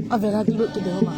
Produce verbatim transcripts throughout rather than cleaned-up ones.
A vela lut tu deu ma.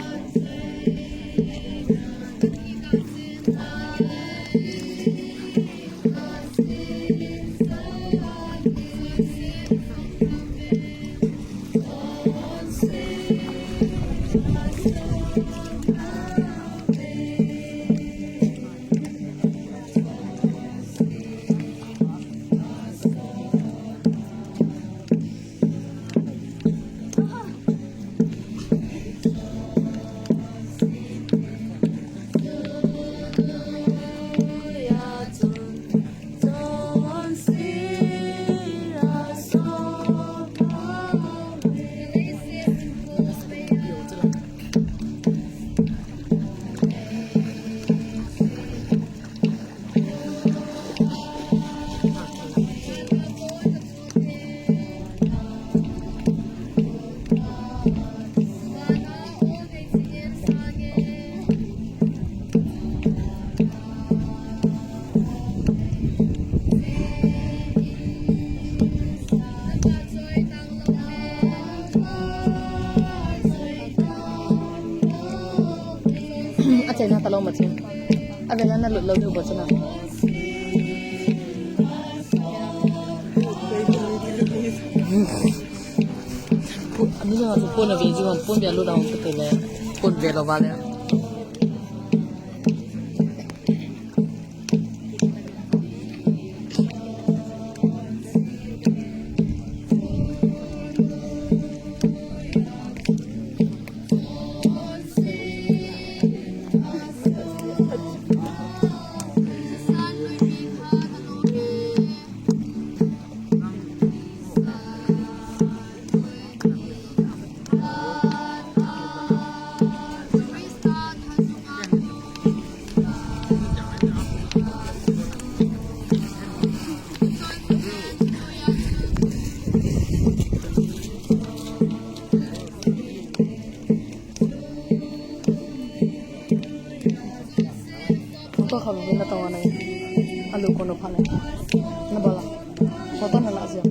Achaina talou ma chu. Avela na lut lou diu bou chu na. Pu-, ami jong chu pon ave jong, pon ve lou dang kati le. Pon ve lou va le. Photo kha bebe na tawa nai. Alu kono pha nai. Na bala. Photo na la siya.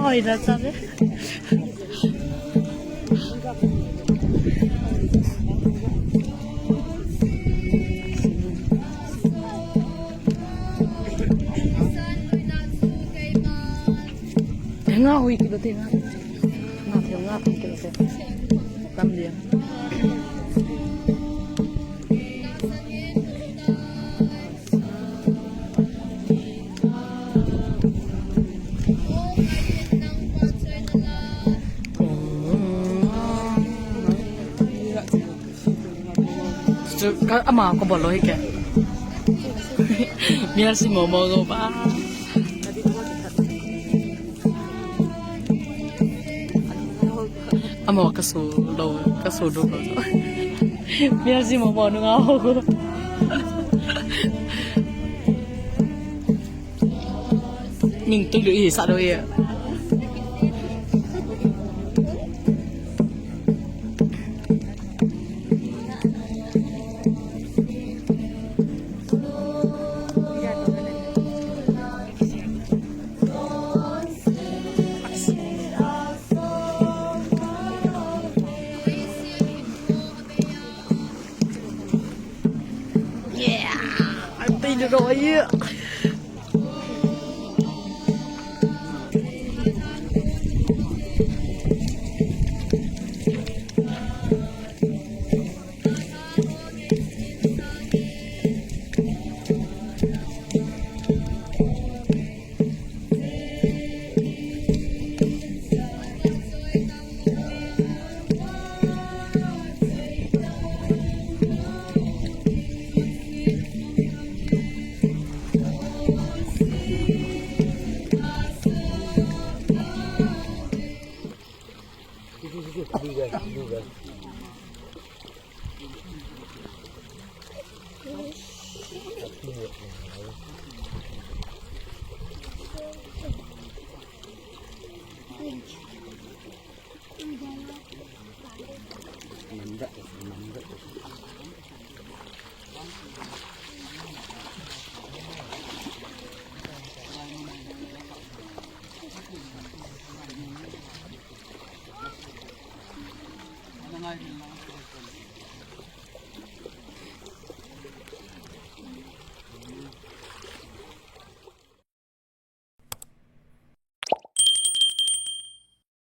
Oi, da sabe. Nga hui kilo te nga. Nga te nga hui kilo te. Tam dia. Chu ka ama ko bol lou hi ke. Mial si mo mo go ba. Amo kasu lou, kasu lou. Mial si mo mo nunga ho. Min tu lu i sa do i. Roi.